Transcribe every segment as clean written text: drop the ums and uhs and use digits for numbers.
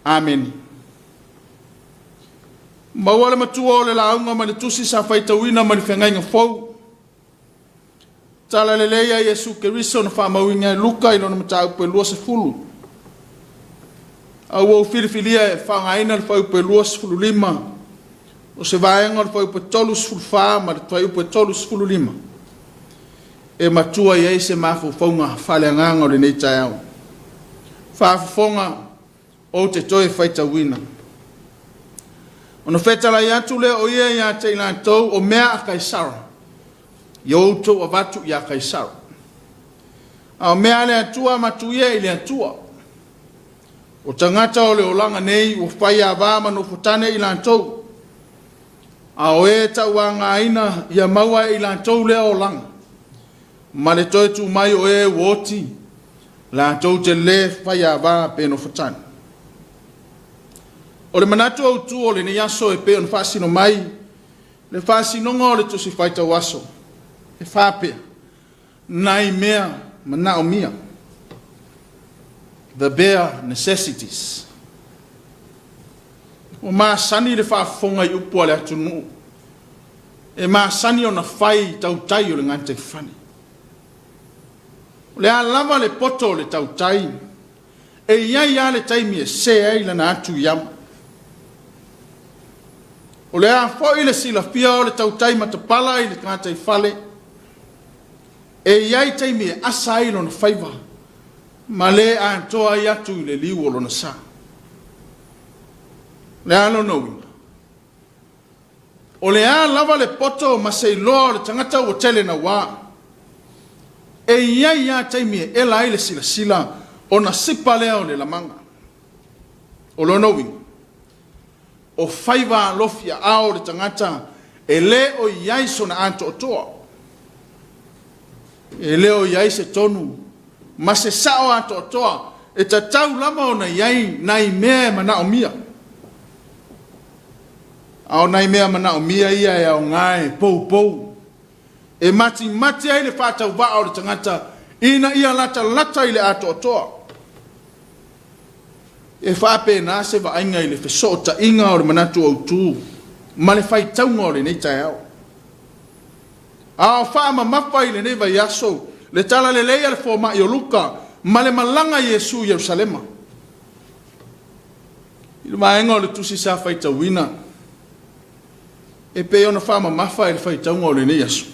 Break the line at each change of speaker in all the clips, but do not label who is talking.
Amene. Maua le matua o le lauga mai le tusi sa faitauina mai le Feagaiga Fou. Tala lelei a Iesu Keriso na faamauina e Luka i lona mataupu e 20. A ua ou filifilia e faaaogaina le fuaiupu e 25 o se vaega o le fuaiupu e 34 ma le fuaiupu e 35 e matua i ai se mafaufauga faaleagaga o lenei taeao. Faafofoga ou te toe faitauina. Ona fetalai atu lea o ia ia te i latou o mea a Kaisara, ia outou avatu ia Kaisara. A o mea a le Atua avatu ia i le Atua. O tagata o le olaga nei ua faiava ma nofotane i latou, a o e tauagaina ia maua e i latou lea olaga, ma le toe tu mai o e ua oti, latou te lē faiava pe nofotane. O le manatu autu o lenei aso e pei ona faasino mai le faasinoga o le Tusi Faitau Aso, e faapea, nai mea manaomia, the bare necessities. Ua masani le faafofoga i upu a le atunuu e masani ona fai i tautai o le gataifale. O le a lava le poto o le tautai, e i ai lava le taimi e se ai lana atu i ama. O le a foi le silafia o le tautai matapala i le gataifale, e i ai taimi e asa ai lona faiva ma le atoa ai atu i le liu o lona sa. O le a lona uiga? O le a lava le poto ma se iloa o le tagata ua tele naua, e i ai lava taimi e ela ai le silasila ona sipa lea o le lamaga. O lona uiga, o faiva alofi aao o le tagata e le o i ai sona atoatoa, e le o i ai se tonu ma se sao atoatoa e tatau lava ona i ai nai mea e manaomia. A o nai mea manaomia ia e aoga e poupou, e matimati ai le faatauvaa o le tagata ina ia latalata i le atoatoa. E faapena se vaaiga i le fesootaiga o le manatu autu ma le faitauga o lenei taeao. A o faamamafa i lenei vaiaso le talalelei a le fomai o Luka ma le malaga a Iesu i Ierusalema. I le vaega o le tusi sa faitauina, e pei ona faamamafa i le faitauga o lenei aso.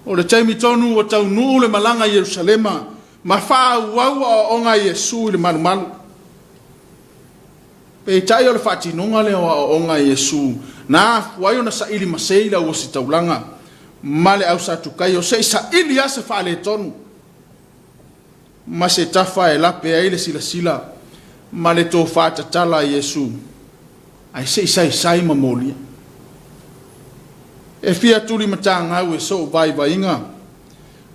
O le taimi tonu ua taunuu le malaga i Ierusalema ma faaauau aoaoga a Iesu i le malumalu. Peitai o le faatinoga lea o aoaoga a Iesu na afua ai ona saili masei le auositaulaga ma le ausatukaio se i saili lava se faaletonu ma se tafa e lape ai le silasila ma le tofa tatala a Iesu, ae se i saisai ma molia. E fia tulimatagau e sou vaivaiga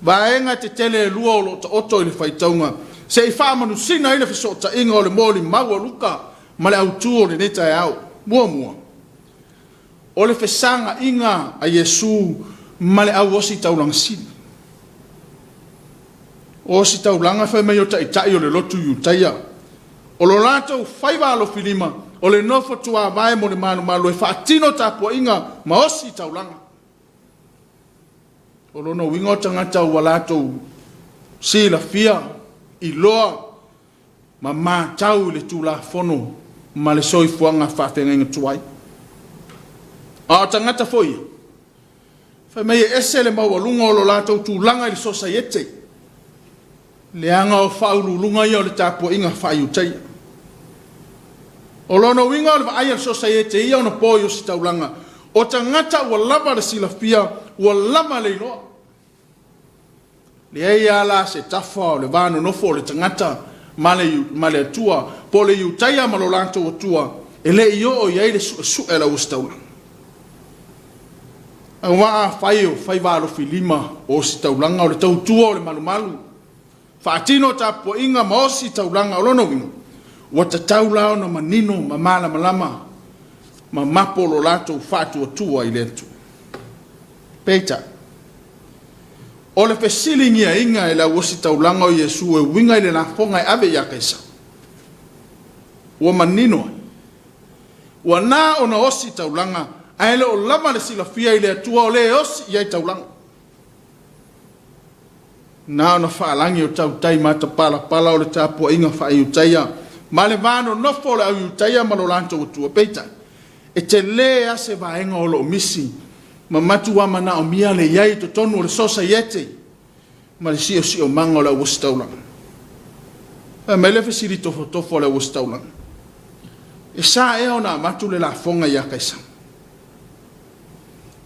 vaega tetele e lua o lo o taoto i le faitauga se i faamanusina ai le fesootaiga o le molimau a Luka ma le autu o lenei taeao. Muamua, o le fesagaiga a Iesu ma le au ositaulaga sili. O ositaulaga fai mai o taitai o le lotu Iutaia, o lo latou faiva alofilima o le nofo tuavae mo le malumalu e faatino tapuaiga ma ositaulaga. O lona uiga o tagata ua latou silafia, iloa ma matau i le Tulafono ma le soifuaga faafeagaiga tuai. A o tagata foi ia, fai mai e ese le maualuga o lo latou tulaga i le sosaiete, leaga o faauluuluga ia o le tapuaiga faa-Iutaia. O lona uiga o le vaai a le sosaiete ia ona po i ositaulaga, o tagata ua lava le silafia, ua lava le iloa. Leai lava la se tafa o le va nonofo o le tagata ma le, ma le Atua, po o le Iutaia ma lo latou Atua, e le i oo i ai le suesue a le auositaulaga. Aua afai o faiva alofilima o ositaulaga o le tautua o le malumalu, faatino tapuaiga ma ositaulaga, o lona uiga, ua tatau la ona manino ma malamalama ma mapo lo latou faatuatua i le Atua. Peitai, o le fesiligiaina e le auositaulaga o Iesu e uiga i le lafoga e ave ia Kaisara. Ua manino ai, ua na ona osi taulaga, ae le o lava le silafia i le Atua o le e osi i ai taulaga. Na ona faalagi o tautai matapalapala o le tapuaiga faa-Iutaia ma le va nonofo o le au Iutaia ma lo latou Atua. Peitai, e tele lava se vaega o lo o misi ma matuā manaomia le i ai i totonu o le sosaiete ma le siosiomaga o le auositaulaga. Fai mai le fesili tofotofo a le auositaulaga, E sa ea ona avatu le lafoga iā Kaisara?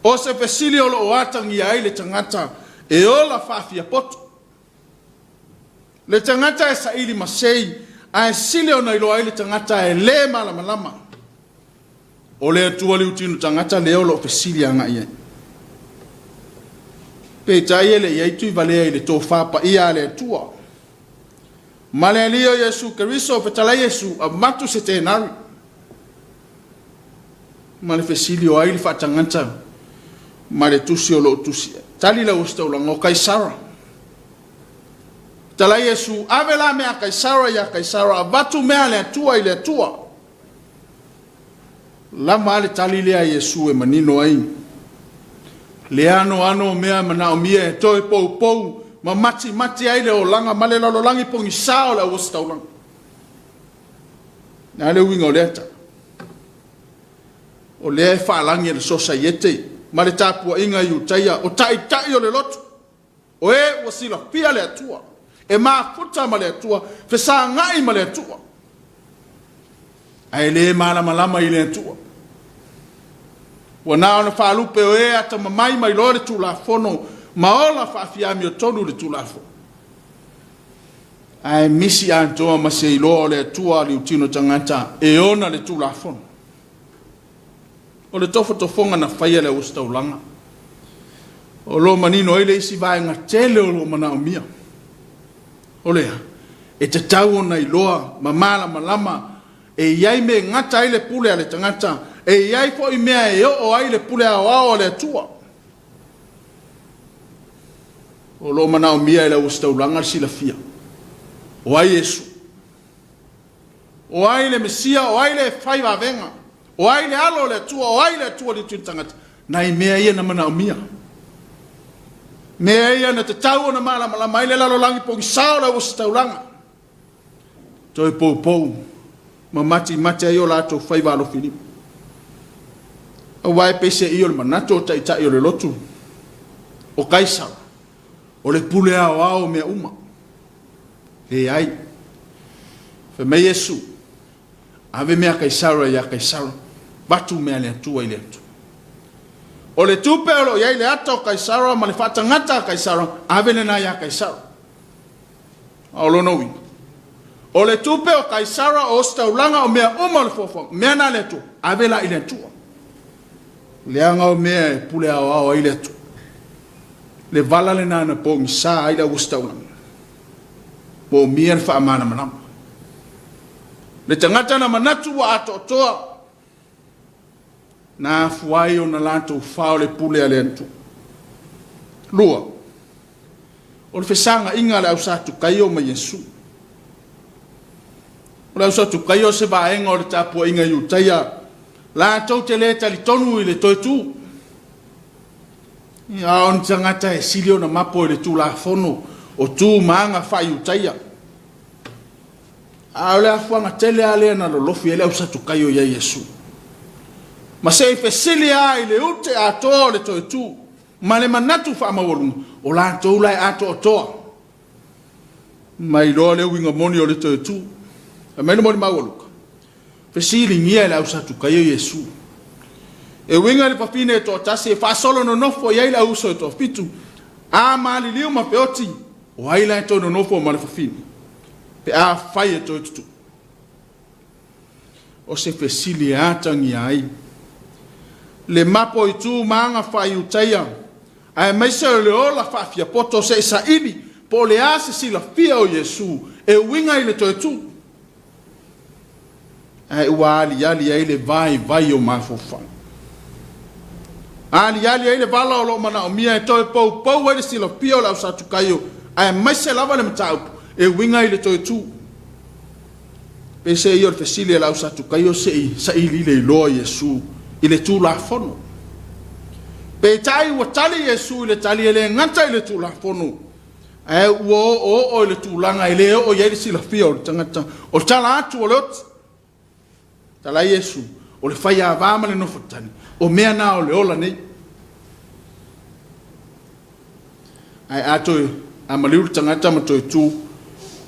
O se fesili o lo o atagia ai le tagata e ola faafiapoto, le tagata e saili masei ae sili ona iloa ai le tagata e le malamalama. O le Atua liutino tagata lea o lo o fesili agai i ai. Peitai e le i ai tuivalea i le tofa paia a le Atua ma le Alii o Iesu Keriso, fetalai Iesu, avatu se tenari. Ma le fesili, o ai le faatagata ma le tusi o lo o tusi ai? Tali le Ositaulaga, o Kaisara. Fetalai Iesu, ave la mea a Kaisara ia Kaisara, avatu mea a le Atua i le Atua. Lava a le tali lea a Iesu e manino ai le anoano o mea manaomia e toe poupou ma matimati ai le olaga ma le lalolagi pogisa o le auositaulaga. Le a le uiga o lea tala? O lea e faalagi e le Sosaiete ma le tapuaiga i Iutaia, o taitai o le lotu, o e ua silafia le Atua, e mafuta ma le Atua, fesagai ma le Atua, ae le malamalama i le Atua. Ua na ona faalupe o e atamamai mai loa le Tulafono ma ola faafiamiotonu le Tulafono. Ae misi atoa ma se iloa o le Atua a liutino tagata e ona le Tulafono. O le tofotofoga na faia e le Auositaulaga, o lo o manino ai le isi vaega tele o lo o manaomia. O le a? E tatau ona iloa ma malamalama e i ai mea e gata ai le pule a le tagata, e i ai foi mea e oo ai le pule aoao a le Atua. O lo o manaomia e le Auositaulaga le silafia o ai Iesu, o ai le Mesia, o ai le fai vavega, o ai le Alo o le Atua, o ai le Atua liutili tagata. Nai mea ia na manaomia. Mea ia na tatau ona malamalama ai le lalolagi pogisa o le Auositaulaga. Toe poupou ma matimati ai o latou faiva alofilima. Aua e peiseai o le manatu o taitai o le lotu o Kaisara, o le pule aoao o mea uma. Leai. Fai mai Iesu, ave mea a Kaisara iā Kaisara, avatu mea a le Atua i le Atua. O le tupe o lo o i ai le ata o Kaisara ma le faatagata a Kaisara, ave lena iā Kaisara. A o lona uiga, o le tupe o Kaisara, o ositaulaga, o mea uma o le foafoaga, mea na a le Atua, ave la i le Atua. Leaga o mea e pule aoao ai le Atua. Le vala lena na pogisa ai le auositaulaga. Moomia le faamalamalama. Le tagata na manatu ua atoatoa, na afua ai ona latou fa o le pule a le Atua. Lua, o le fesagaiga a le au Satukaio ma Iesu. O le au Satukaio o se vaega o le tapuaiga Iutaia latou te le talitonu i le toe tu. A o ni tagata e sili ona mapo i le Tulafono o tu ma aga faa-Iutaia. A o le afuaga tele lava lea na lolofi ai le au Satukaio ia Iesu. Ma se i fesili lava i le ute atoa o le toe tu ma le manatu faamaualuga, o latou la e atoatoa ma iloa le uiga moni o le toe tu. Fai mai le molimau a Luka, Fesiligia e le au Satukaio Iesu. E uiga i le fafine e toatasi e faasolo nonofo i ai le auuso e toafitu, a maliliu ma feoti, o ai la e toe nonofo ma le fafine, pe afai e toe tutu'u? O se fesili e atagia ai le mapo i tu ma aga faa-Iutaia, aemaise o le ola faafiapoto se i saili po o le a se silafia o Iesu e uiga i le toe tu. Ae ua aliali ai le vaivai o mafaufau. Aliali ai le vala o lo o manaomia e toe poupou ai le silafia o le au Satukaio, aemaise lava le mataupu e uiga i le toe tu. Peiseai o le fesili a le au Satukaio se i saili le iloa Iesu i le Tulafono. Peitai ua tali Iesu i le tali e le gata i le Tulafono, ae ua oooo i le tulaga e le oo i ai le silafia o le tagata, o tala atu o le oti. Tala ai Iesu, o le faiava ma le nofotane, o mea na o le ola nei. Ae a toe a maliu le tagata ma toe tu,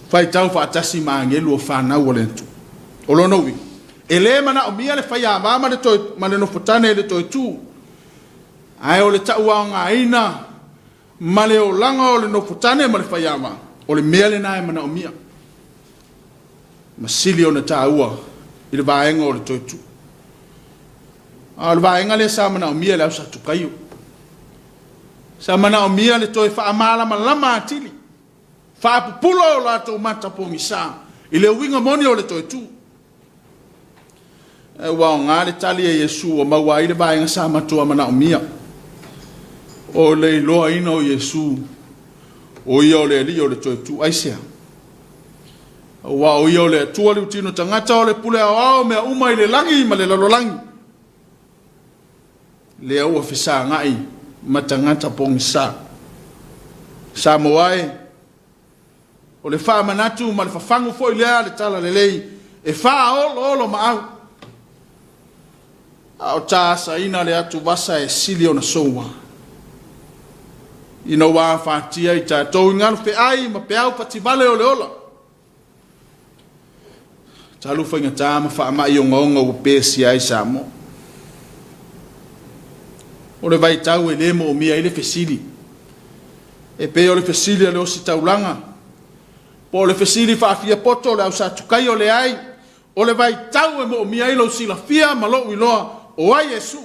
faitau faatasi ma agelu o fanau a le Atua. O lona uiga, e le manaomia le faiava ma le, toe, ma le nofotane i le toe tu, ae o le tauaogaina ma le olaga o le nofotane ma le faiava, o le mea lena e manaomia. Ma sili ona taua i le vaega o le toe tu. A o le vaega lea sa manaomia e le au Satukaio. Sa manaomia le toe faamalamalama atili, faapupula o latou mata pogisa i le uiga moni o le toe tu. Ae ua aoga le tali a Iesu ua maua ai le vaega sa matua manaomia, o le iloaina o Iesu, o ia o le Alii o le toe tu. Aisea? Aua o ia o le Atua le utino tagata o le pule aoao mea uma i le lagi ma le lalolagi. Lea ua fesagai ma tagata pogisa. Samoa e, o le faamanatu ma le fafagu foi lea a le Talalelei e faaoloolomaau, a o taasaina le atuvasa e sili ona soua. Ina ua afatia i tatou i galu feai ma peau fativale o le ola, talu faigata ma faamai ogaoga ua pesia ai Samoa. O le vaitau e le moomia ai le fesili, e pei o le fesili a le ositaulaga, po o le fesili faafiapoto o le au Satukaio, leai, o le vaitau e moomia ai lou silafia ma lou iloa o ai Iesu.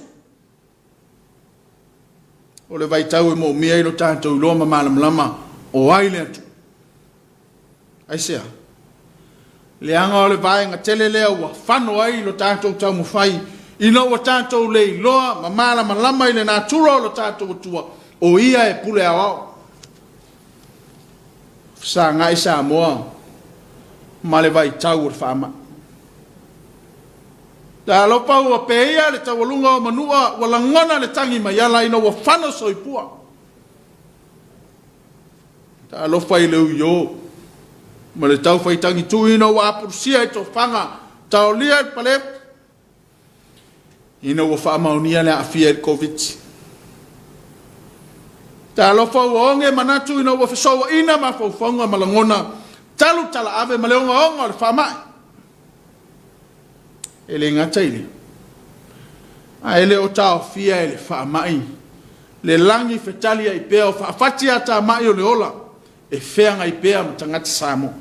O le vaitau e moomia ai lo tatou iloa ma malamalama o ai le Atua. Aisea? Leaga o le vaega tele lea ua fano ai lo tatou taumafai ina ua tatou le iloa ma malamalama i le natura o lo tatou Atua, o Ia e pule aoao. Fesagai Samoa ma le vaitau o le faamai. Talofa ua peia le taualuga o manua, ua lagona le tagi mai ala ina ua fano soifua. Talofa i le uio ma le taufaitagitui ina ua apulusia i tofaga taolia i le palefu ina ua faamaonia le aafia i le Koviti. Talofa ua oge manatu ina ua fesouaina mafaufauga ma lagona talu talaave ma le ogaoga o le faamai. E le gata i lea, ae le o taofia e le faamai le lagi fetaliai pea o faafati atamai o le ola e feagai pea ma tagata Samoa.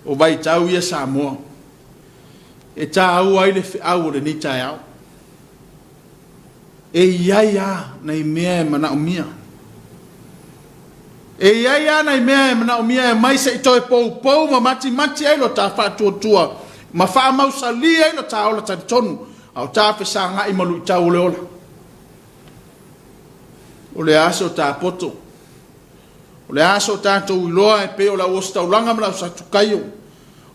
O vaitau ia Samoa e taua ai le feau o lenei taeao. E i ai lava nai mea e manaomia. E i ai lava nai mea e manaomia e aumai se i toe poupou ma matimati ai lo ta faatuatua ma faamausali ai lo ta ola talitonu a o ta fesagai ma luitau o le ola. O le a so ta poto? O le a so tatou iloa e pei o le au ositaulaga ma le au Satukaio?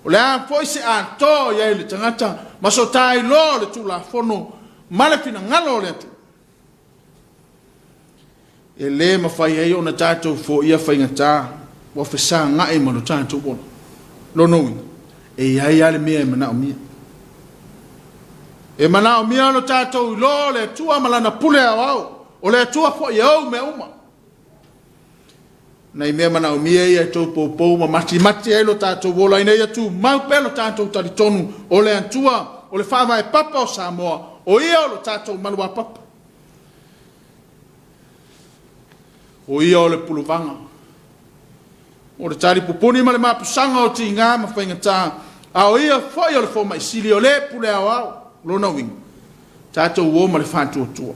O le a foi se atoa o i ai le tagata ma so ta iloa o le Tulafono ma le finagalo o le Atua? E le mafai ai ona tatou foia faigata ua fesagai ma lo tatou ola. Lona uiga, e i ai lava le mea e manaomia. E manaomia lo tatou iloa o le Atua ma Lana pule aoao, o le Atua foi e ou mea uma. Nai mea manaomia ia e tou poupou ma matimati ai lo tatou ola ina ia tumau pea lo tatou talitonu o le Atua o le faavae papa o Samoa, o ia o lo tatou maluapapa. O ia o le puluvaga, o le talipupuni ma le mapusaga o tiga ma faigata, a o ia foi o le fomai sili o le pule aoao. Lona uiga, tatou o ma le faatuatua,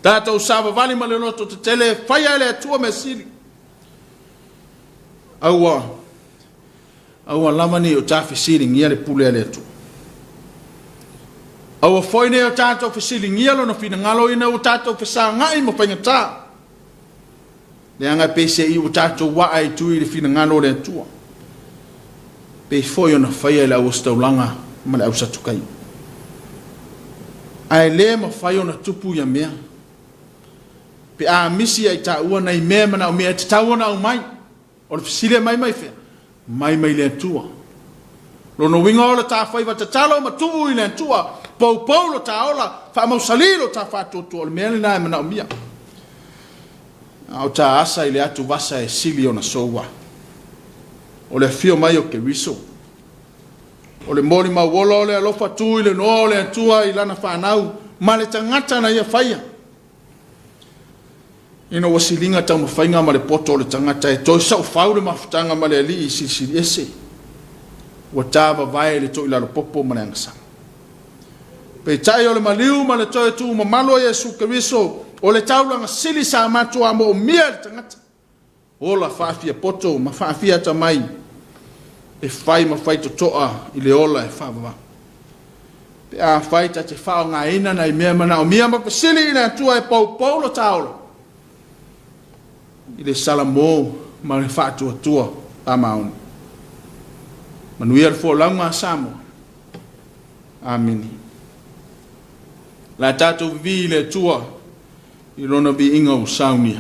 tatou savavali ma le loto tetele e faia e le Atua mea sili. Aua, aua lava ne i o ta fesiligia le pule a le Atua. Aua foi ne i o tatou fesiligia lona finagalo ina ua tatou fesagai ma faigata. Leaga e peiseai ua tatou aa i tui i le finagalo o le Atua. Pei foi ona faia e le auositaulaga ma le ausatukaio. Ae le mafai ona tupu ia mea pe a misi ia i taua nai mea e manaomia e tatau ona aumai. O le fesili e mai mai fea? Mai mai le Atua. Lona uiga o le ta faiva tatalo ma tuu i le Atua, poupou lo ta ola, faamausali lo ta faatuatua, o le mea lena e manaomia. A o ta asa i le atuvasa e sili ona soua. O le afio mai o Keriso, o le molimau ola o le alofa tu i le noa o le Atua i lana fanau ma le tagata na ia faia. Ina ua siliga taumafaiga ma le poto o le tagata e toe saufau le mafutaga ma le Alii Silisili Ese, ua tavavae le toilalopopo ma le agasala. Peitai o le maliu ma le toe tuumamalu o Iesu Keriso, o le taulaga sili sa matua moomia e le tagata, ola faafiapoto ma faafiatamai e fai ma faitotoa i le ola e faavavau. Pe afai ta te faaaogaina nai mea manaomia ma fesili i le Atua e poupou lo ta ola i le salamo ma le faatuatua faamaoni. Manuia le folauga a Samoa. Amene. O le a tatou vivii i le Atua i Lona viiga ua saunia.